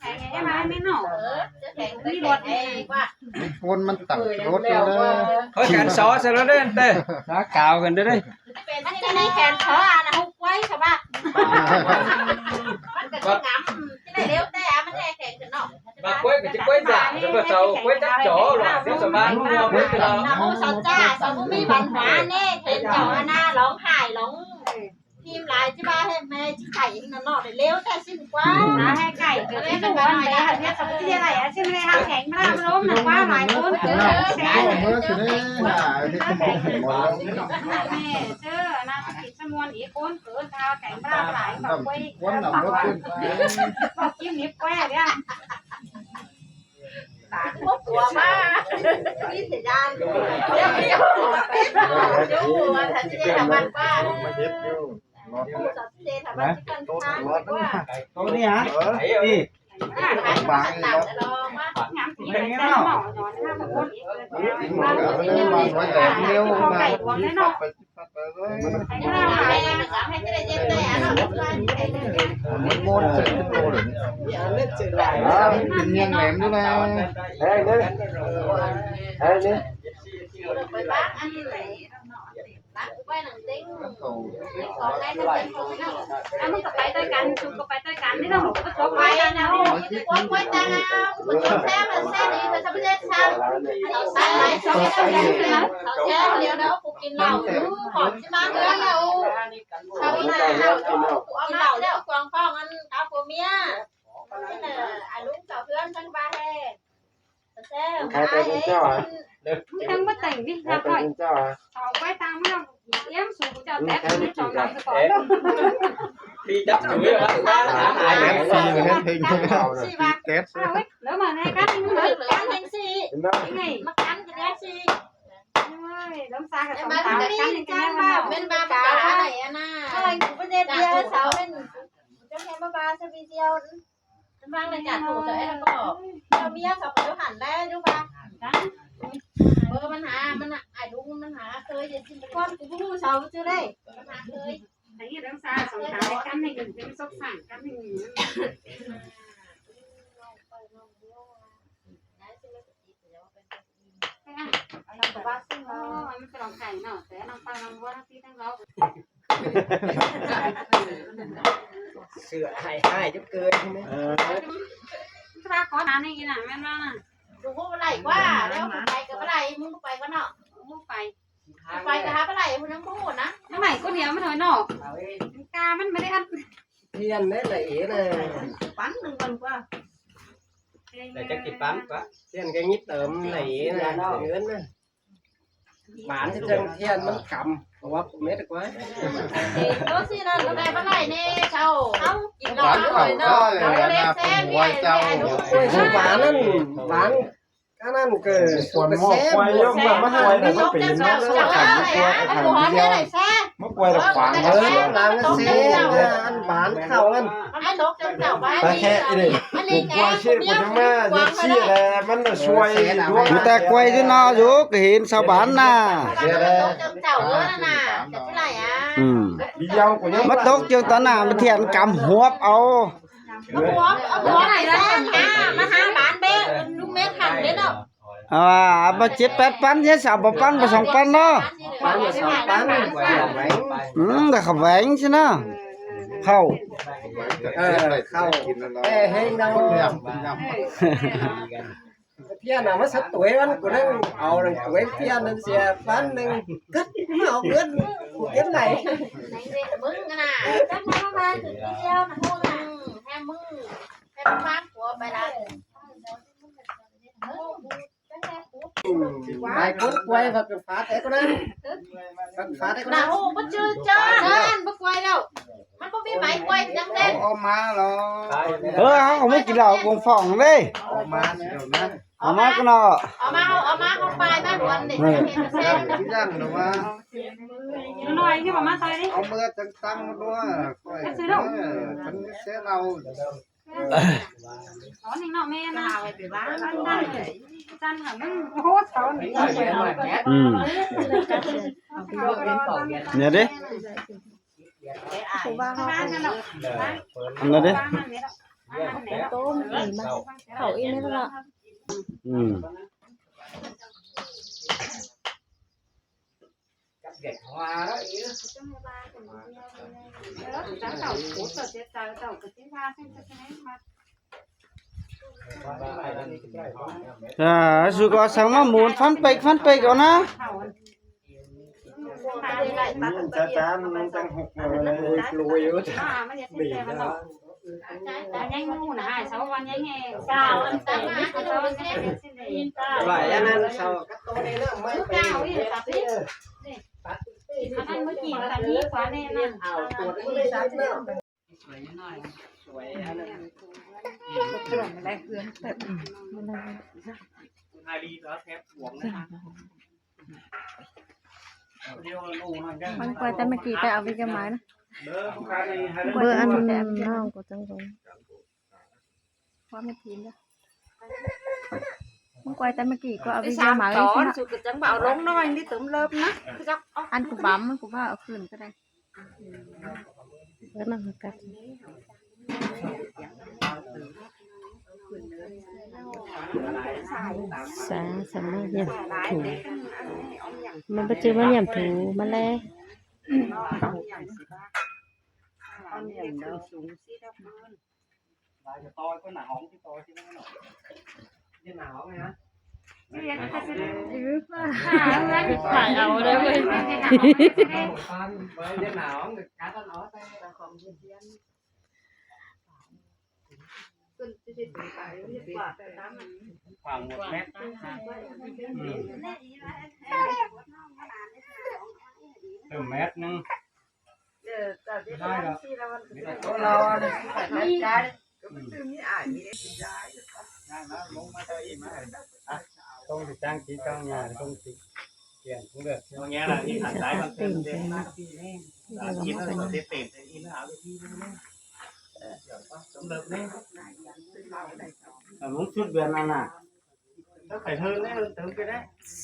ແຂງໃຫຍ່ມາແມ່ນເນາະ ມີລົດນີ້ ມີຄົນມັນຕັ້ງລົດຢູ່ເດີ ເຂົາແຂນຊໍໃສ່ລົດເດີ ແຕ່ ຂາກາວກັນເດີ ເປັນທີ່ໃນແຂນຊໍອັນເຮົາໄວ້ຊະວ່າ ມັນກໍຊິງາມ ຊິໄດ້ເລັວແຕ່ມັນແຂງຂຶ້ນເນາະ ບາກກ້ວຍກໍຊິກ້ວຍສາມ ແລ້ວກໍເຈົ້າກ້ວຍຈັກຈອລະ ດຽວສະບາຍງົວໄປຕະຫຼອດ ໂອ້ ສາວຈ້າ ສາວບໍ່ມີບັນຫາແນ່ ເຫັນເຈົ້າອັນນ່າ ຮ້ອງໄຫ້ ຮ້ອງ ທີມຫຼາຍ ຊິວ່າໃຫ້ແມ່ຊິໄກ່ອີກນະເນາະ ເລັວແຕ່ສິ້ນກວ່າ ຫາໃຫ້ໄກ່ເກີດໃນສະບວນເດ້ ເຮັດສະບວນທີ່ໄດ້ ຊິໄດ້ຫາແຂງມາລົມນະ ກວ່າຫຼາຍຄົນເກີນ ເອີ ເຊີນນາງກິດສະໝວນອີກຄົນ ເກີນ ຖ້າແຂງມາຫຼາຍ ບອກໄວ້ ເວົ້າກິນນິບແກ້ວເດ້. ບໍ່ກົວມາ ມີແຕ່ຢ້ານຢູ່ ຢູ່ວ່າຖ້າຊິໄດ້ລະວັນກວ່າ ມາເຮັດຢູ່ ໂຕນີ້ຫະ ນີ້ ບາງອີກແລ້ວ ເປັນຫຍັງເນາະ ມັນໄດ້ມາໄວ້ແລ້ວ ເຮັວມາ ມັນມ້ວນໃສ່ໂຕເລີຍ ເປັນມຽງແຫຼມຢູ່ນະ ແຮງເດີ ແຮງເດີ. ແລ້ວມັນກໍໄປດ້ວຍກັນ ຊຸກກໍໄປດ້ວຍກັນນີ້ເນາະ ກໍຈົບໄປນະເຮົາ ໄປຕາມ ມັນຈົບແທ້ ມັນແທ້ດີ ເພິ່ນສຳເລັດຊະ ອັນນີ້ໄປຫຼາຍຊະ ເອົາແທ້ດຽວເດີ ຜູ້ກິນເຫຼົ້າຢູ່ ຂອງຊິມາເຮືອນແລ້ວ ເຂົາອີກນະ ເຮົາກິນເຫຼົ້າຢູ່ກອງຟອງ ອັນກັບຜົວເມຍ ອາລຸງເຈົ້າເຮືອນເພິ່ນວ່າແທ້ ແຊວ ໃຜໄປເປັນເຈົ້າຫວາ ມຶງຈັ່ງບໍ່ແຕ່ງດິ ໃຜໄປເປັນເຈົ້າຫວາ ເອົາໄວ້ຕາມເຮົາ ອຽມສູງເຈົ້າແຕະ ສອງຫຼັງສະກ່ອນ ທີ່ຈັບຖືວ່າ ເອັຟຊີເຮັດເພງເຂົາເອົາແຕະ ເອົາເວີຍ ເລີ່ມມາໃນກັນ ເລີ່ມກັນແຮງຊິ ເຫັນບໍ່ ມາກັນກັນແຮງຊິ ໂອ້ຍ ລົມຊາກັບສອງສາວກັນ ເປັນບາບການອະໄລອະນາ ເອີ ບໍ່ໄດ້ເດຍເສົາເປັນ ເຈົ້າແມ່ນບໍ່ວ່າຊະວິດຽວ ວາງໃນຈານໂທເຈົ້າແອດກໍບອກ ເຈົ້າເມຍເຂົາກໍຢູ່ຫັ້ນແຫຼະຢູ່ວ່າ ເບີມັນຫາ ມັນອາຍລຸງມັນຫາເຄີຍ ແຕ່ກ່ອນກູບໍ່ຮູ້ເຂົາຊື່ເດ້ ມັນຫາເຄີຍ ໃຫ້ເຮັດຮັກສາສອງຕາກັນໃຫ້ໜຶ່ງ ເປັນສົບສ້າງກັນໃຫ້ໜຶ່ງ ເອີ ມັນກໍລອງໄຂ່ເນາະ ແຕ່ນ້ອງເຕົ້ານ້ອງບົວທັງພີ່ທັງເຮົາ ເສືອໃຫ້ອ້າຍຈົນເກີນ ເອີ ສະບາຍຂໍນານີ້ອີ່ນະ ແມ່ນບໍ່ນະ ກູບໍ່ໄດ້ກວ່າ ແລ້ວກູໄປກໍບໍ່ໄດ້ ມຶງບໍ່ໄປກໍເນາະ ບໍ່ໄປ ໄປກໍຫາປາໄຫຼພຸ້ນ ຍັງບໍ່ຮູ້ນະ ທາງໃນຄົນດຽວມັນເນາະ ກາມັນບໍ່ໄດ້ອັນ ທຽນໄດ້ລະເອນະ ປັນໜຶ່ງກ່ອນກວ່າ ແຕ່ຈັກຊິປັນກວ່າ ທຽນກໍມີເຕີມລະເອນະ ເງິນນະ ບານທີ່ເທິງທຽນມັນກຳ ເພາະວ່າເມັດກວ່າ ໂຕຊິນັ້ນແມ່ປາໄຫຼແນ່ເຈົ້າ ເອົາ ກິນເນາະ ເອົາເນາະ ເອົາເລັກແຊນ ໂອ້ຍ ສະຫວານນັ້ນ ຫວານ ອັນນັ້ນກໍ ປວດໝໍ້ ໄປແຊມ ໄປຍົກມາ ມາຫາ ໄປຍົກ ມາເປັນ ເຈົ້າ ເຈົ້າ ເຈົ້າ ເຈົ້າ ມາປ່ວຍແລ້ວຂວາງ ເອີ ລາງເຊ ອັນບານເຂົ້ານັ້ນ ໄປແຄະອີເດ້ ກູປ່ວຍເຊ ກູຈັ່ງມາຢາກເຊແຫຼະ ມັນຊ່ວຍ ມີແຕ່ກວຍຢູ່ນອກຢູ່ ກໍເຫັນຊາວບ້ານນະ ເຈົ້າ ເຈົ້າ ເຈົ້າ ເອີ ນັ້ນນະ ຈະຊິໄລ່ອາ ອືມ ມາຕົກຢູ່ຕໍ່ໜ້າ ມາທຽນກຳຫວບເອົາ ມາຫາບານເດ້ ລຸງເມັດຫັ້ນເດ້ເນາະ ອ່າ ມາເຈັດແປດປັນ ເຮົາສາມບໍ່ປັນ ບໍ່ສອງປັນເນາະ ປັນສອງປັນ ອືມ ແລ້ວເຂົາແບ່ງຊິນະ ເຂົ້າ ເອີ ເຂົ້າ ແຕ່ແຮງເດົາ ທຽນເອົາມາສັກຕົວມັນ ກູນັ້ນເອົາຕົວທຽນນັ້ນເສຍປັນໜຶ່ງ ກັດມາເອົາເງິນ ກູເກັບໄດ້ ມຶງນະ ຈັກມາມາຄືດຽວນະ ໂຫດນະ ແຮມມຶງ ແຮມມາ ຜົວໄປລະ ອືມ ຫຼາຍຄົນກວຍ ເຂົາກໍຟາດແຕ່ຄົນນັ້ນ ເຂົາຟາດແຕ່ຄົນນັ້ນ ໂອ້ ບໍ່ຈື່ເຈີ ເຈີ ບໍ່ກວຍແລ້ວ ມັນບໍ່ມີໄມ້ກວຍນຳເດ້ ເອົາມາລະ ເອີ ເຮົາກໍໄປກິນເຫຼົ້າກົງຟອງເດ້ ເອົາມາຊິເອົາມາ ເອົາມາກັນເນາະ ເອົາມາ ເອົາມາ ເອົາປາຍມາດວນເດ້ ເອີ ເຮັດແຊບ ຢ່າງລະວ່າ ນ້ອຍໆ ເອົາມາໃສ່ເດ້ ເອົາເມືອຈັ່ງຕັ້ງດ້ວຍ ຂ້ອຍ ເອີ ຄັນເສຍເຫຼົ້າ ອໍ ນີ້ເນາະ ແມ່ນນະ ໄປວາງ ຈັນຫາມຶງ ໂອ້ ເສົານີ້ ອືມ ນີ້ເດ້ ວາງຫັ້ນເນາະ ອັນນັ້ນເດ້ ວາງຫັ້ນເນາະ ຕົ້ມອີກ ເຂົ້າອີກແມ່ນລະ. ອືມ ອ່າ ສຸກເອົາສັງມາໝູນ ຟັນເປັກ ຟັນເປັກເອົານະ. ຈານ ມັນຕັ້ງຫົກໂມງເລີຍ ລວຍເອີຍ. ຍັງໝູນຫາຍເຊົາ ວັນຍັງແຮງເຊົາ ອັນນັ້ນເຊົາກັບໂຕນີ້ເລີ່ມໄມ້ໄປ ອັນນັ້ນມື້ກີ້ ອັນນີ້ກວ່າແນ່ນະ ເອົາຕົວນີ້ໄດ້ຊັບເນາະ. ສວຍອັນນັ້ນ ສວຍອັນນັ້ນ ມັນກວ່າແຕ່ເມື່ອກີ້ ແຕ່ເອົາວິກມານະ ເບີອັນນ້ອງກໍຈັ່ງ ຄວາມແມ່ນທີມເດີ ມັນກວ່າແຕ່ເມື່ອກີ້ ກໍເອົາວິກມາ ສາມຕອນ ສຸກກໍຈັ່ງບໍ່ເອົາລົງໜ້ອຍ ນີ້ເຕີມເລີບນະ ຄືຈະເອົາ ອັນກູບຳ ກູບຳເອົາຄືນກໍໄດ້. ສາ ສາມາດຫຍັງ ຖູ ມັນບໍ່ຈື່ມາຫຍັງ ຖູມັນແລ. ຖ່າຍເອົາເລີຍເວີຍ ຂວາງໝົດແມັດ ເຕີມແມັດໜຶ່ງ.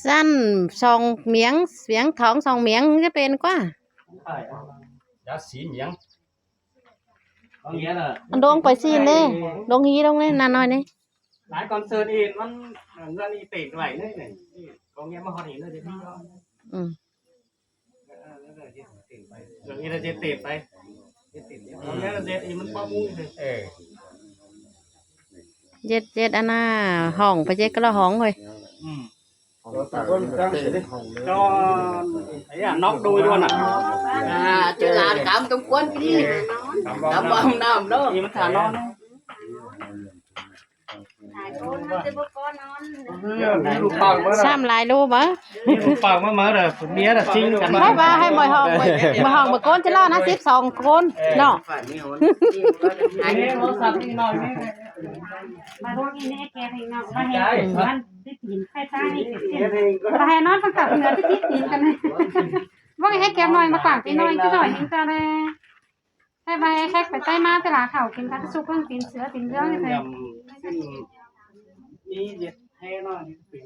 ຊັ້ນສອງໝຽງ ສຽງທອງສອງໝຽງຈະເປັນກວ່າ ຍາສີໝຽງ ມັນລົງໄປຊີ້ເດ້ ລົງຮີລົງເດ້ ນານ້ອຍເດ້ ຫຼາຍຄອນເສີດອີກ ມັນເງິນອີກເຕະໄວ້ເລີຍນີ້ ກອງເງິນມາຮອດນີ້ເລີຍ. ອືມ ເອີ ເຮັດເຈັດເຕັມໄປ ເຈັດເຕັມ ເອີ ເຈັດເຕັມ ເອີ ເຈັດ ເຈັດອັນນ່າ ຫ້ອງໄປເຈັດກໍລະຫ້ອງເວີຍ ອືມ ຈອນ ໄອ້ນອກໂດຍດ່ວນນະ ອ່າ ເຈີລານກຳຕົງກວນປີນີ້ ກຳບໍ່ນ້ຳເນາະ ນີ້ມັນຖານອນ ຊ້ຳຫຼາຍໂລບໍ່ ມີລູກປາກມາເດີ ເມຍນະຈິງກັນ ໃຫ້ວ່າໃຫ້ໝໍຍຫ້ອງ ໝໍຍຫ້ອງເບິ່ງໂກນຈະລານະ ສິບສອງຄົນເນາະ ມາໂທດນີ້ແນ່ແກເອງເນາະ ມາເຮັດມັນຕິດຫີນໃສ່ຕານີ້ ມາໃຫ້ນອນທາງກັບເຮືອຕິດຫີນກັນ ວ່າໃຫ້ແກມໜ້ອຍມາກວາງຕີໜ້ອຍ ຈະໜ້ອຍໜຶ່ງຕາແລ. ໃຫ້ໃບແຄກໄປໃຕ້ມາແຕ່ລະເຖົ້າກິນກັນ ສຸກເພິ່ງຕີນເສືອຕີນເຫຼືອງນີ້ເພິ່ນ ນີ້ເຮັດແທ້ນ້ອຍນີ້ເປັນ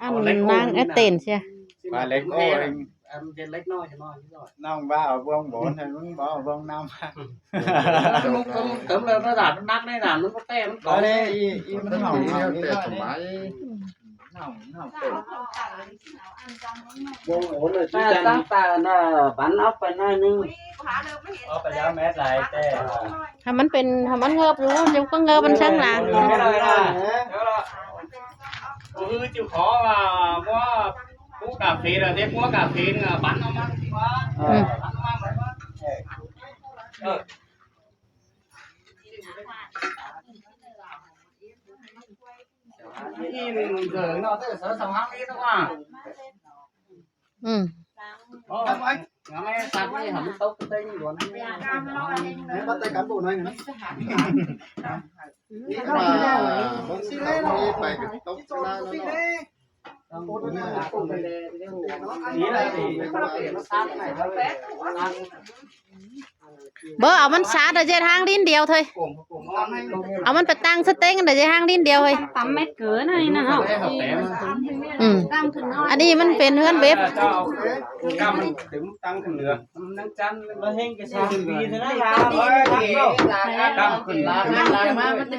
ອັນນາງເອເຕນເຊຍ ປາເລັກນ້ອຍ ອັນເຮັດເລັກນ້ອຍນ້ອຍ ນ້ອງວ່າເອົາບ່ວງໂບນໃຫ້ມັນບໍ່ເອົາບ່ວງນ້ຳ ເຕີມເລີຍ ພາສາມັນໜັກໃນໜາ ມັນບໍ່ແຕ້ ມັນກໍ ອີ ອີ ມັນເອົາ ເອົາ ເອົາ ແຕ່ສະໄໝ ນ້ຳ ນ້ຳເຕັມ ແຕ່ຕັ້ງແຕ່ນະ ບັນເອົາໄປໜ້ອຍໜຶ່ງ ເອົາໄປແລ້ວແມ່ນຫຼາຍແຕ່ ຖ້າມັນເປັນ ຖ້າມັນເງີບຢູ່ ຈະກໍເງີບມັນຊ່າງລະ ຄືຈຸຂໍວ່າ ບໍ່ ຜູ້ກາເຟລະເດ້ ຜູ້ກາເຟລະ ບັນເອົາມາ ອືມ ບັນເອົາມາ ເອີ ອືມ ບໍ່ເອົາມັນຊາດ ເຮັດທາງດິນດຽວເທີຍ. ເອົາມັນໄປຕັ້ງສະເຕັງອັນໃດ ຈະຫາງດິນດຽວເຮີ້ຍ. ຕຳເມັດເກີນອັນນີ້ນະເຮົາ. ອືມ ອັນນີ້ມັນເປັນເຮືອນເວັບ.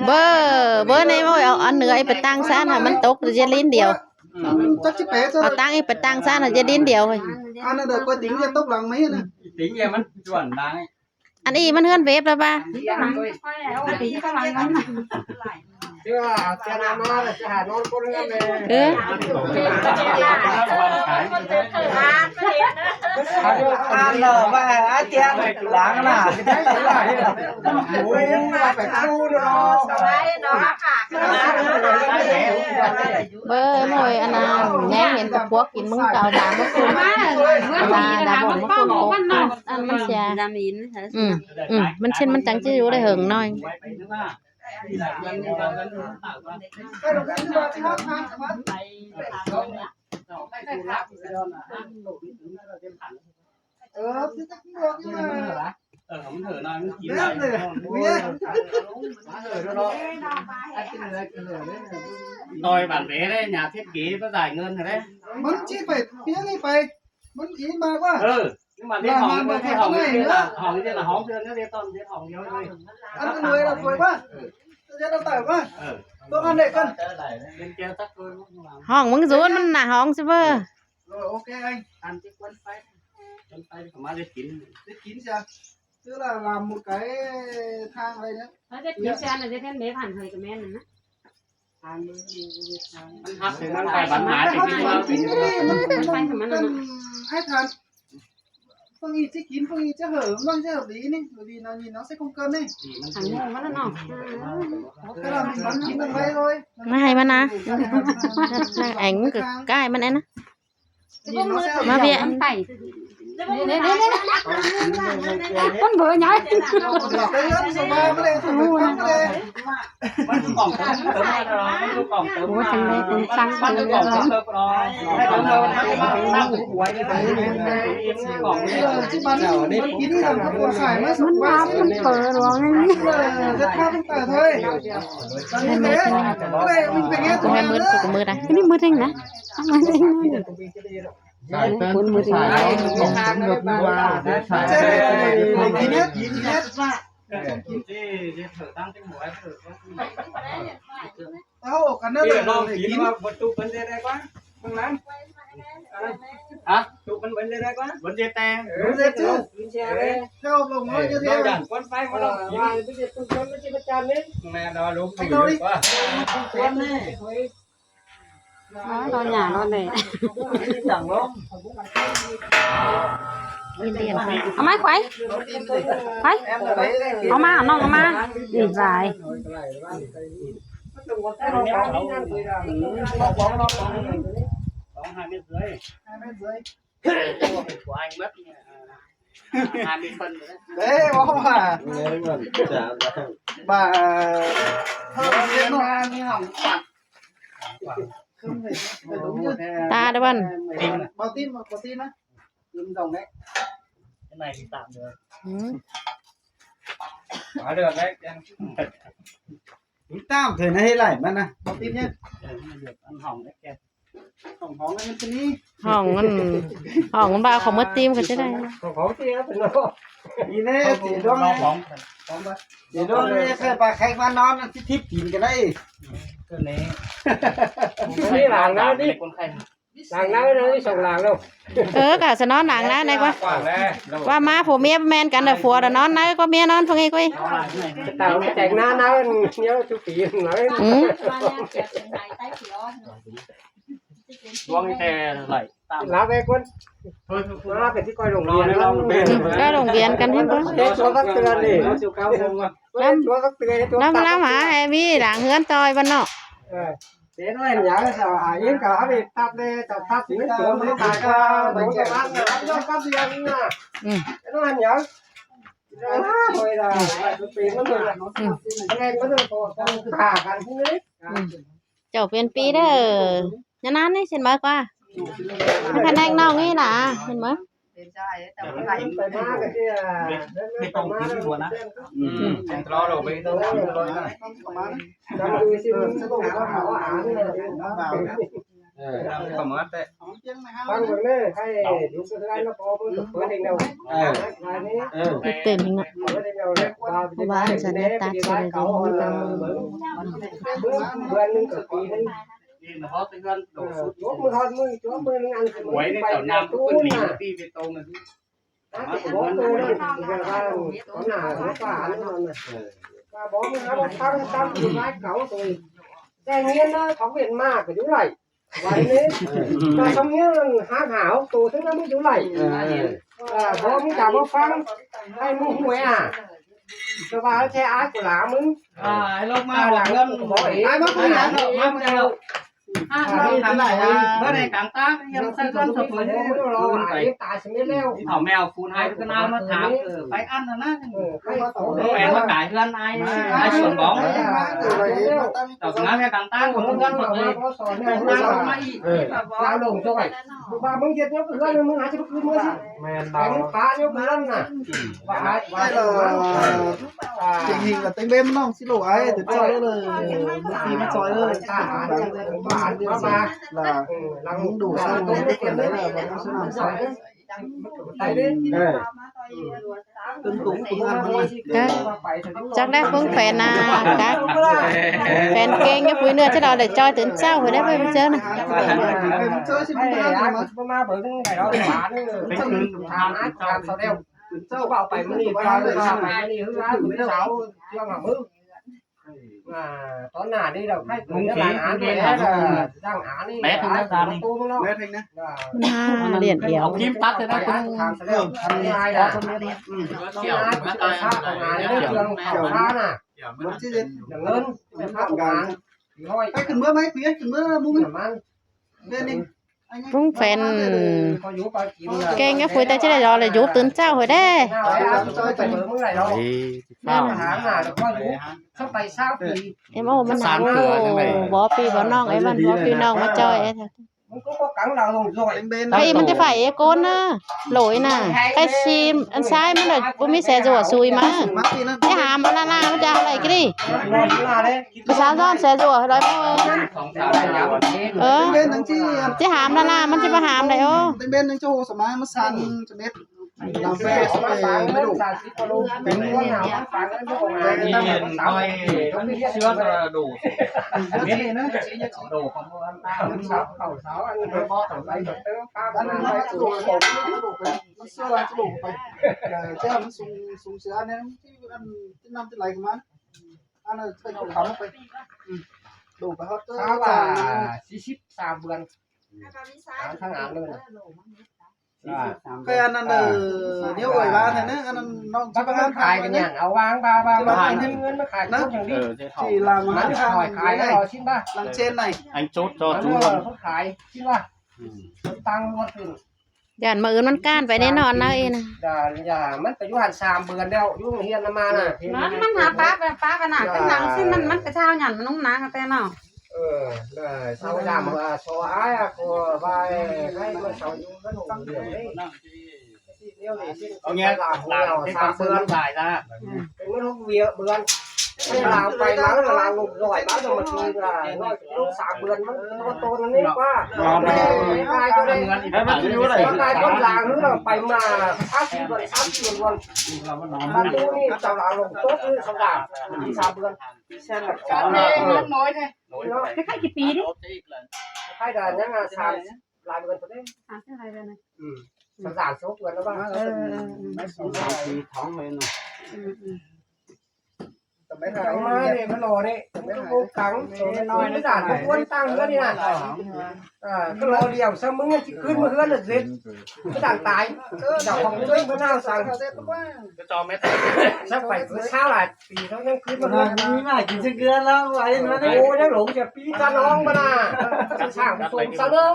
ເບີ ເບີໃນໂອ້ຍ ເອົາອັນເໜືອໄອ້ໄປຕັ້ງຊະນະ ມັນຕົກຈະດິນດຽວ. ອືມ ຈັກຊິແປ ເອົາຕັ້ງອີກໄປຕັ້ງຊະນະ ຈະດິນດຽວເຮີ້ຍ. ອັນນັ້ນເດີ ກວຍຕິງຈະຕົກຫຼັງໄມ້ນະ ຕິງແລ້ວມັນຈວນໄດ້. ອັນນີ້ມັນເຮືອນເວັບແລ້ວປະ? ເອີ ເບິ່ງໂອ້ຍ ອັນນັ້ນແນງເຫັນແຕ່ພວກ ກິນ ມຶງກໍເອົາດາມາຄຸນ ມາ ດາ ດາບ່ອນມາຄຸນກົກ ອັນມັນເສຍ. ອືມ ອືມ ມັນເຊັ່ນ ມັນຈັ່ງຈະຢູ່ໄດ້ເຫິງໜ້ອຍ. ເອີ ຄືຈັກບອກຢູ່ນະ. ເອີ ມັນເຫີໜ້ອຍ ມັນກິນໄດ້. ດອຍບາດເດໄດ້ ຫຍ້າເທັດເກ ໄປຈ່າຍເງິນຫັ້ນເດ້. ມັນຊິໄປເປັນຫຍັງນີ້ໄປ ມັນອີມາກວ່າ. ເອີ ມັນເຮັດຫ້ອງ ມັນເຮັດຫ້ອງເດລະ ຫ້ອງເດລະ ຫ້ອງເດີນເດຕອນເຮັດຫ້ອງດຽວເລີຍ. ອັນລວຍລະປ່ວຍວ່າ ຈະໄດ້ຕາຍວ່າ. ເອີ ຕ້ອງອັນໃດກັນ ເປັນແກ້ວຈັກໂຕ. ຫ້ອງມຶງສູນ ມັນໜ້າຫ້ອງຊິເບີ. ເອີ ໂອເຄ ອັນທີ່ຄວນໄປ ຄວນໄປ ເຂົ້າມາໄດ້ກິນ ໄດ້ກິນຊະ. ຄືລະລາມໝົດໄກ ທາງໄປເນາະ ເຮົາຈະກິນແຊນ ຈະເປັນເມພັນເຮີຍກະແມ່ນນັ້ນນະ. ທາງເດີນທາງ ມັນຮັບ ມັນໄປບັນຫາທີ່ວ່າ ມັນໄປຂອງມັນນະ. ໃຫ້ທານ ເພິ່ນອີກຊິກິນ ເພິ່ນອີກຈະເຫີ ມັນຈະເຫີດີນີ້ ດີນະ ນີ້ເນາະ ໃສ່ກົງເກີນນີ້ ທາງໝູ່ມັນນະເນາະ. ເອີ ແຕ່ລະມັນກິນໄດ້ເລີຍ ມາໃຫ້ມັນນະ ນາງແອງກໍກ້າຍມັນແອນນະ. ມາເບຍ ໄປ ມັນເບີໃຫຍ່ ມັນຄືກ່ອງເຕີມ ມັນຄືກ່ອງເຕີມ ໂອ້ ຈັ່ງໃດກໍຊ່າງເຕີມ ມັນຫາມັນເປີດຫຼວງນີ້ ໃຫ້ມັນສຸກມືດ ອັນນີ້ມືດເອງນະ ມືດເອງນະ. ສາຍເຕີນ ສາຍເຕີນຂອງສົມຍົດຫຼືວ່າ ສາຍເຕີນຂອງສົມຍົດ ເອົາກັນເດີ ລອງກິນວ່າບໍ່ຕຸກເພິ່ນໄດ້ໄດ້ກວ່າ ເບິ່ງນຳ ຮະ ຕຸກເພິ່ນໄດ້ໄດ້ກວ່າ ເພິ່ນເຮັດແຕ່ ເອີ ເຮັດຄື ເຈົ້າລົງມາເຮັດແຕ່ ເຈົ້າຢ້ານຄົນໄປບໍ່ລອງກິນ ເອີ ເພິ່ນເຮັດຕຸກເພິ່ນຊິປະຈານນີ້ ແມ່ນເນາະ ລົງໄປຢູ່ກວ່າ ເອີ ນອນຫຍ້ານອນແດ່ ເອົາມາໄຂ ໄຂ ເອົາມາ ເອົານ້ອງເອົາມາ ອີກຫຼາຍ ເດ້ ເວົ້າວ່າ ບໍ່ ເຮົາເຮັດເນາະ ຕາດະບັນ ເບົາຕີນ ເບົາຕີນນະ ກິນດອກແມັກ ໃນຕາມເດີ ອືມ ມາເດີແມັກ ຕາມເຖິງໃຫ້ຫຼາຍມັນນະ ເບົາຕີນເຮັດ ເອີ ມັນຫອມແລ້ວ. ຫ້ອງມັນ ຫ້ອງມັນບໍ່ເອົາເຂົ້າໝົດຕິ ມັນກໍຈະໄດ້ ຂອງເສຍເນາະ ນີ້ແຫຼະ ເສຍດວງ ຂອງ ເສຍດວງນີ້ ໃສ່ປາແຂກມານອນ ມັນຊິທິບຕີນກໍໄດ້ ຕົວນີ້ ນີ້ຫຼັງນະ ນີ້ຄົນໄຂ້ ຫຼັງນະ ນີ້ສອງຫຼັງແລ້ວ ເອີ ກໍສະນອນຫຼັງນະ ໄດ້ກວ່າ ວ່າມາຜົວເມຍແມ່ນກັນ ແຕ່ຜົວນອນໃນກວ່າເມຍນອນເພິ່ນອີກເວີຍ ຕາແຕ່ງໜ້ານະ ເນຍທຸກປີ ອືມ ດວງແຕ່ໄຫຼຕາມ ລາວໄປກ່ອນ ລາວໄປທີ່ກ້ອຍໂຮງຮຽນ ອືມ ກ້ອຍໂຮງຮຽນກັນເຫັນບໍ່ ເຮັດຕົວບັກເຕືອນນີ້ ເຮັດຕົວບັກເຕືອນ ເຮັດຕົວ ລາວ ລາວຫາໃຫ້ມີຫຼັງເຮືອນຕ່ອຍບ້ານເນາະ ເອີ ເຮັດໄວ້ຫຍັງ ເອົາຫາອີກກໍເອົາໄປຕັດແດ່ ຕັດ ຕັດ ມັນຕົວມັນຕາຍກໍ ມັນກໍມັນກໍມັນກໍເດືອນນະ ອືມ ເຮັດໄວ້ຫຍັງ ອືມ ອືມ ເຈົ້າເປັນປີເດີ ຍານານນີ້ຊິມາກວ່າ ມັນຂະແນງນ້ອງນີ້ນະ ເຫັນບໍ່? ເປັນເຈົ້າອ້າຍ ເຈົ້າບໍ່ໄດ້ ໄປມາກໍເທື່ອ ໄປມາກໍເທື່ອນະ ອືມ ແຕ່ງຕະຫຼອດ ໄປຕະຫຼອດ ນຳມືຊິເບິ່ງເຂົາເອົາອານນີ້ ເອີ ເຂົ້າມາແຕ່ ຟັງເບິ່ງເດີ ໃຫ້ຢູ່ກັບເຮືອນແລ້ວພໍເບິ່ງເປີດເອງແລ້ວ ເອີ ເອີ ເຕັ້ນອີກເນາະ ເປີດເອງແລ້ວ ເພາະວ່າອັນສັນຍາຕັດຊິໄດ້ເບິ່ງ ເດືອນໜຶ່ງກັບປີໜຶ່ງ ເອີ ຈົບມື້ຮອດມື້ ຈົບມື້ໜຶ່ງອັນ ໄວ້ໃນເຕົານ້ຳ ໄປຕູນະ ຕີໄປໂຕໜຶ່ງ ບໍ່ໂຕນັ້ນ ແບບວ່າ ຕອນໜ້າຂອງປ່ານັ້ນນະ ວ່າບໍ່ມີເຮົາທຳຕາມກົດໝາຍເຂົາໂຕ ແຕ່ເງິນນະ ເຂົາເປັນໝາກກໍຢູ່ໄຫຼ ໄວ້ນີ້ ວ່າຊຳເງິນຫາຫາໂຕ ເຖິງນະມັນຢູ່ໄຫຼ ເອີ ບໍ່ມີຕາບໍ່ຟັງ ໃຫ້ໝູ່ຫວຍອາ ແຕ່ວ່າແທ້ອາຍກູຫຼາມຶງ ອ່າ ໃຫ້ລົງມາບອກເລື່ອງ ອ້າຍມາຄຸຍຫຍັງ ມາເຈົ້າ ອ່າ ເບິ່ງໃນກາງຕາ ຍັງໃສ່ເຄື່ອງສະເປີຍ ຕາຍຊິແມ່ນແລ້ວ ເຖົ້າແມວຟູນໃຫ້ກໍນາມາຖາມ ເອີ ໄປອັນນັ້ນນະ ເອີ ໄປມາກາຍເຮືອນອ້າຍ ອ້າຍສວນບອງ ເຈົ້າສະໜາແມ່ກາງຕາ ເຮືອນສະເປີຍ ຕາມລົງມາອີກ ເອີ ລາວລົງຊ່ອຍ ວ່າມຶງເຮັດຫຍັງເຮືອນ ມຶງຫາຊິໄປຄືນເມືອຊິ ແມ່ນ ປາຢູ່ເຮືອນນະ ວ່າ ວ່າ ຈິງໆ ກໍເຕັງເວັນນ້ອງຊິໂລອ້າຍ ເດີເຈົ້າເລີຍ ມື້ປີມາຈອຍເລີຍ ຫຼານ ເອີ ລາວ ລາວ ລຸງດູສ້າງເປັນໄດ້ລະ ບໍ່ຕ້ອງສະໜາມຊອຍ ເອີ ເປັນຕຸງເປັນອັນ ກະ ຈັກໄດ້ເບິ່ງແຟນນາ ກະ ແຟນເກັ່ງຢູ່ຄຸຍເນື້ອ ຈະເອົາໄດ້ຈ່ອຍຕື່ນເຊົ້າພຸ້ນເດ້ ໄປເຈີນະ ເອີ ເປັນຄືນທາງເຈົ້າ ເຈົ້າກໍເອົາໄປມື້ນີ້ ເຈົ້າກໍເອົາໄປມື້ນີ້ ຄືວ່າມື້ເຊົ້າ ຊ່ວງຫ້າໂມງ ອ່າ ຕອນໜ້ານີ້ລາວໃຫ້ຕົວນີ້ລະ ອ່າ ສ້າງຫານີ້ ແປດ ອ່າ ປະຕູເນາະ ແປດ ນະ ມັນຫາຫຼຽນດຽວ ເອົາຄຣີມຕັດໃຫ້ໄດ້ ເອີ ທາງສະແລ້ວ ທາງງ່າຍນະ ອືມ ເຈົ້າ ເຈົ້າ ເຈົ້າ ເຈົ້າ ເຈົ້າ ເຈົ້າ ເຈົ້າ ເງິນ ໄປຂຶ້ນເມືອໄໝ ເພິ່ນຂຶ້ນເມືອໝູ່ ເດືອນນີ້ ລຸງແຟນເກັ່ງຢູ່ພຸ້ນ ແຕ່ຈະໄດ້ລໍລະຢູ່ຕື່ນເຊົ້າພຸ້ນເດ້ ເອັມໂອ ມັນໜາວ ບໍ່ປີບໍ່ນ້ອງ ໄອ້ມັນບໍ່ປີນ້ອງມາຈ່ອຍ ໄອ້ມັນຈະໄຟໄອ້ໂກນນະ ໂຫຼຍນະ ໄອ້ຊີມ ອັນຊ້າຍມັນບໍ່ມີແສຈົວຊຸຍມາ ຈະຫາມານານາ ມັນຈະອະໄລກະດີ ໄປສາວຊ້ອນແສຈົວ ຮ້ອຍໂມງ ເອີ ຊິຫາມນານາ ມັນຊິບໍ່ຫາມໄດ້ ໂອ້ ເປັນເບັນຍັງຈະໂຫສະມາມາສັ່ນຈະເມັດ ຕາມແຟສະເປ ໄປດູ ເປັນ ເຊື້ອໂດ ເມັດນີ້ນະ ໂດ ອັນນັ້ນມັນຈະໂດ ມັນເຊື້ອລາຍຈະໂດໄປ ເອີ ແຕ່ມັນສູງ ສູງເສືອອັນນີ້ ທີ່ອັນ ທີ່ນ້ຳຈະໄຫຼເຂົ້າມາ ອັນນັ້ນໄປເຂົາໄປ ອືມ ໂດດໄປຮອດເຕີ ສາມ ສີ່ສິບສາມເດືອນ ທາງອ່ານເລີຍນະ ອ່າ ຄືອັນນັ້ນເດີ ດຽວເອີຍວ່າແທ້ນະ ອັນນັ້ນນ້ອງ ບັດມັນຂາຍກັນຫຍັງ ເອົາວາງ ວ່າ ວ່າ ວ່າ ເງິນ ເງິນມາຂາຍນະ ທີ່ລາວມາຂາຍ ຂາຍແລ້ວຊິນບາ ຫຼັງເຊນໄດ ອັນຈຸດຕໍ່ຈຸດ ເອີ ຂາຍຊິນບາ ອືມ ຕັ້ງງວດຂຶ້ນ ຢ້ານມື້ອື່ນມັນກ້ານໄປແນ່ນອນນະເອີຍນະ ຢ່າ ຢ່າ ມັນໄປຢູ່ຫັ້ນສາມເດືອນແລ້ວ ຢູ່ໂຮງຮຽນນຳມານະ ມັນ ມັນຫາປ້າໄປ ປ້າໄປນະ ເປັນຫຍັງຊິ ມັນ ມັນກະເຊົາຫຍັງມັນນຸງໜາງແຕ່ເນາະ ເອີ ເຊົາຢາມ ເອີ ຊໍອ້າຍ ກໍວ່າໃຫ້ມັນເຊົາຢູ່ກັນໂຮງຮຽນເດ້ ເອົາແຍກຫຼານໃຫ້ຟັງເບິ່ງຫຼາຍນະ ເປັນເງິນຫົກເດືອນ ເວລາໄປມາ ເວລາລົງດອຍມາ ຕ້ອງມາຄືວ່ານ້ອຍລູກສາມເດືອນ ມັນບໍ່ໂຕນັ້ນນີ້ວ່າ ໃຫ້ມັນຢູ່ໄດ້ ຕາຍຄົນລາວ ໄປມາສາມສີ່ເດືອນ ສາມສີ່ເດືອນ ມາຕູ້ນີ້ເຈົ້າລາວລົງຕົກຄືສຳດານ ສາມເດືອນ ແຊນ ນ້ອຍແທ້ ເນາະ ໃກ້ໆ ຊິປີເດ້ ໃກ້ໄດ້ຍັງ ອ່າ ສາມ ຫຼາຍເດືອນພຸ້ນເດ້ ສາມສິບຫຼາຍເດືອນນະ ອືມ ສາມສິບສາມເດືອນແລ້ວວ່າ ເອີ ເອີ ເອີ ສອງສາມປີທ້ອງເລີຍເນາະ ອືມ ອືມ ແຕ່ໄມ່ໄດ້ ເອົາມາເດ້ ມັນລໍເດ້ ມັນບໍ່ກັງ ໂຕນ້ອຍໆ ມັນດານບໍ່ຄວນຕັ້ງເຮືອນນີ້ນະ ອ່າ ກໍລໍລ້ຽງຊະ ມຶງຊິຂຶ້ນມາເຮືອນລະເສັດ ມັນດານຕາຍ ເຈົ້າຂອງເພິ່ນເພິ່ນເອົາສັ່ງ ຈອມແມ່ນ ສັກໄປເພິ່ນເຊົ້າຫຼາຍ ປີເຂົາຍັງຄືນມາເຮືອນ ມີມາກິນຊະເກືອລາວໄວ້ມາເດ້ ໂອ້ ຍັງຫຼົງຈະປີຕານ້ອງບໍ່ນາ ສ້າງສົມສະເລີ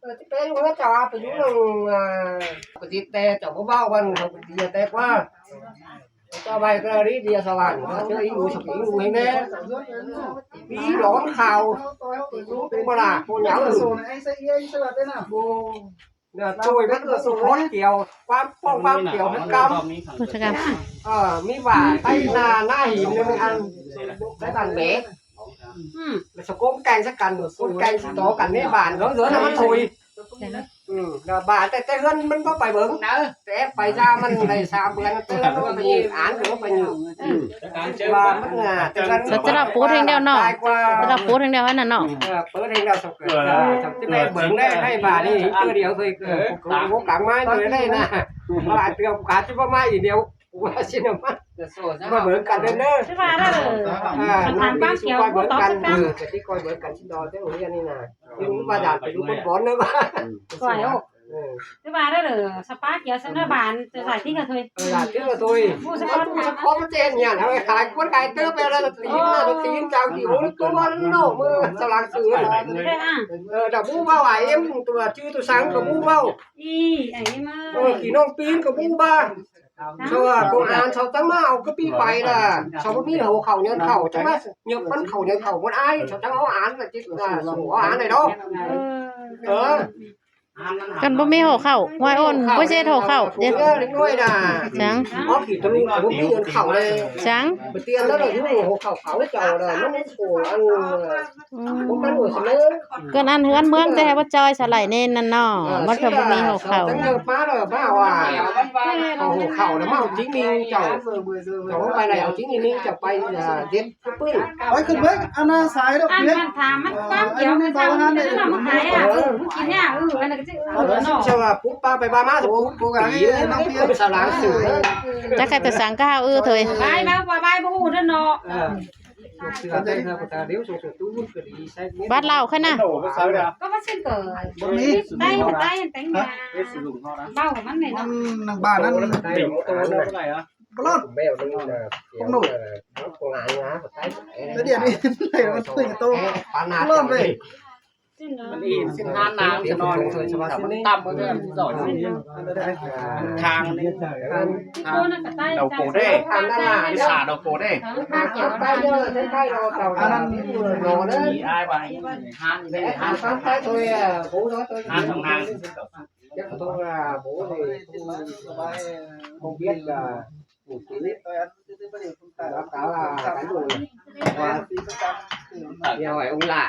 ເອີ ຊິໄປເຮືອເຈົ້າອາໄປຢູ່ນຳ ອ່າ ປະຕິດແຕ່ເຈົ້າບໍ່ເວົ້າວັນເຂົາເດຍແຕ່ກວ່າ ເຈົ້າໄວ້ກໍລີເດຍສະຫວ່ານ ເຈີອີຫູສະປີຫູໃຫ້ແນ່ ປີຫຼອນຂ່າວ ບໍ່ລະ ບໍ່ຫຍັງ ໂຊນໄອ້ສະເອຍສະຫຼັດເດ້ນະ ໂອ້ ເນາະ ໂດຍມັນກໍສົນຜົນກ່ຽວ ຄວາມປ້ອງຄວາມກ່ຽວຄືກັນ ໂພດສະກຳ ເອີ ມີວ່າໄປນາ ນາຫີນ ອັນໄປບ້ານແບກ ອືມ ແລ້ວສະກົມແກ່ງໃສ່ກັນ ກົມແກ່ງຊິຕໍ່ກັນໃນບ້ານ ເອີ ເອີ ນັ້ນມັນຖົຍ ອືມ ແລ້ວບ້ານ ແຕ່ ແຕ່ເຮືອນມັນບໍ່ໄປເບິ່ງ ແຕ່ໄປຊາມັນໄດ້ສາມເດືອນ ແຕ່ເຮືອນມັນໄປຍິງ ອ່ານກໍບໍ່ໄປຍິງ ອືມ ວ່າມັນ ອ່າ ແຕ່ເຮືອນ ຈະລະປູດແຮງແລ້ວເນາະ ຈະລະປູດແຮງແລ້ວອັນນັ້ນເນາະ ເອີ ເປີດແຮງແລ້ວ ເອີ ຈະໄປເບິ່ງໄດ້ ໃນບ້ານນີ້ເທື່ອດຽວເຄີຍ ເອີ ໂກກາງມາເລີຍໄດ້ນະ ຫຼາຍເທື່ອກາດຊິບໍ່ມາອີກດຽວ ວ່າຊິນຳມາ ມາເບິ່ງກັນເດີ ຄືວ່າເດີ ອ່າ ນ້ອງປີສຸກອຍເບິ່ງກັນ ເອີ ຈະຕິກອຍເບິ່ງກັນຊິດອກເດີ ໂຮງຮຽນນີ້ນະ ຄືວ່າຢາກໄປຢູ່ບົນບ່ອນເດີ ອືມ ຊ່ວຍໂອ້ ເອີ ຄືວ່າເດີ ສະປາກຽວສະໜ້າບ້ານ ຈະຫຼາຍທີ່ກະເທີຍ ເອີ ຫຼາຍທີ່ກະເທີຍ ຜູ້ສະກອນ ຜູ້ສະກອນມັນຈະເຮັດຫຍັງ ເອົາໄປຂາຍຄົນຂາຍເຕີໄປແລ້ວ ຕີນ ຕີນຈາກທີ່ໂຫຕົວເນາະ ມື້ສະຫຼາງຊື່ ເອີ ດາກໝູເວົ້າ ອາເອັມ ຕົວຈື່ຕົວສັງກະໝູເວົ້າ ອີ ອາເອັມ ເອີ ພີ່ນ້ອງປີນກະໝູບ້າ ເຂົາວ່າຄົນອ່ານເຂົາຈັ່ງມາເອົາກະປີໄປລະ ເຂົາບໍ່ມີຫົວເຂົ້າເຫຍື້ອນເຂົ້າ ຈັ່ງມາຍົກມັນເຂົ້າເຫຍື້ອນເຂົ້າບໍ່ອາຍ ເຂົາຈັ່ງເອົາອ່ານລະຈິດ ເອົາອ່ານໄດ້ດອກ ເອີ ຄັນບໍ່ມີຫົວເຂົ້າ ຫ້ວຍໂອນບໍ່ເຮັດຫົວເຂົ້າເດ້ ເອີ ເດັກນ້ອຍນະ ຫຍັງ ອອກທີ່ທະລຸບໍ່ມີເຫຍື້ອນເຂົ້າເລີຍ ຫຍັງ ໄປຕຽນລະຢູ່ຫົວເຂົ້າເຂົາເຈົ້າລະ ມັນໂອອັນ ອືມ ເກີນອັນເຮືອນເມືອງແຕ່ວ່າຈ່ອຍສະໄຫຼເນນນັ້ນເນາະ ເອີ ມັນກໍບໍ່ມີຫົວເຂົ້າ ເຈົ້າເລີກມາແລ້ວມາວ່າ ເອົາຫົວເຂົ້ານະ ມາເອົາຈິງມິງເຈົ້າ ເຈົ້າໄປໄດ້ເອົາຈິງມິງເຈົ້າໄປ ເອີ ເດັດປຶ້ງ ໄປຂຶ້ນເບິ່ງອັນນາສາຍດອກ ອັນນັ້ນຖາມມັນຄວາມກ່ຽວກັນ ມັນຂາຍອ່ະ ເອີ ມັນກິນຍາ ເອີ ອັນນັ້ນກໍຊິ ເອີ ເນາະ ເຈົ້າວ່າປຸບປາໄປປາມາ ໂອ້ ສະຫຼາງຊື່ ຈັກໃຫ້ແຕ່ສັງກະເຮົາ ເອີ ເທີຍ ບາຍມາວ່າບາຍບໍ່ຮູ້ເດີເນາະ ເອີ ບັດເຫຼົ້າຂະໜາດ ໂດ ບໍ່ໃສ່ລະ ກໍວ່າຊິເກີດ ບໍ່ມີ ໄດ້ ໄດ້ແຕ່ງງານ ເວົ້າມັນແມ່ນ ມັນນາງບ້ານນັ້ນ ໂຕ ໂຕເທົ່າໃດອະ ບໍ່ລອດ ແມວມັນນະ ພວກໜູ ພວກງານງາ ແຕ່ດຽວນີ້ ໄດ້ມັນເປັນໂຕ ປານນາ ລອດເລີຍ ມັນອີກສິບຫ້ານາງຊະໜ້ອຍ ມັນຕ່ຳກວ່າເດີມ ທາງນີ້ ເອົາໂປເດ້ ສາດເອົາໂປເດ້ ອັນນັ້ນ ອ້າຍວ່າ ຮ້ານເດ້ ຮ້ານ ຮ້ານຂອງນາງ ດຽວໄອ້ອົງຫຼ້າ